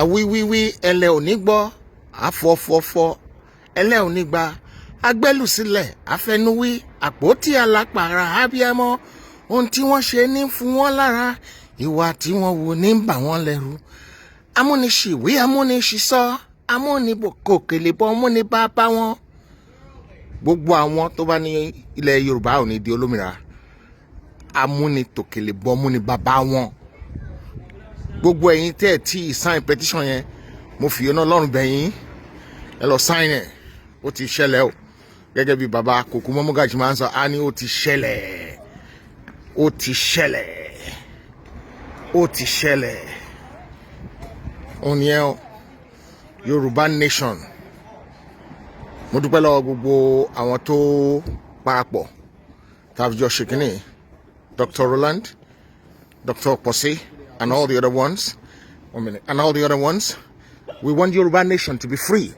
Àwíwíwí ẹlẹ́ ò ní gbọ́, àfọ̀fọ̀fọ̀ ẹlẹ́ ò ní gbà, agbẹ́lùsílẹ̀ àfẹnuwí àpótí alápàrà abiyamọ. Ohun tí wọ́n ṣe ní fún wọn lára, ìwà tí wọ́n wù ní bà wọ́n lẹ́rù. Amúniṣìwí, amúniṣìsọ, amúnibòkèlè bọ́, amúnibàbá wọn. Gbogbo àwọn tó bá ní ilẹ̀ Yorùbá ò ní di olómìnira, amúnitòkèlè bọ́, amúnibàbá wọn. Gbogbo ẹ̀yin tẹ́ ẹ̀ tí ì sign petition yẹn, mo fi ọ̀nà Ọlọ́run bẹ̀ yín, ẹ lọ sign ẹ̀. Ó ti ṣẹlẹ̀ o. Gẹ́gẹ́ bí baba Kòkó Mọ́mọ́gàjì máa ń sọ, á ní ó ti ṣẹlẹ̀, ó ti ṣẹlẹ̀, ó ti ṣẹlẹ̀. Òun yẹn o, Yorùbá Nation. Mo dúpẹ́ lọ́wọ́ gbogbo àwọn tó parapọ̀ tá a fi jọ ṣe kínní: Dr. Roland, Dr. Posse, and all the other ones. One minute. And all the other ones. We want Yoruba Nation to be free.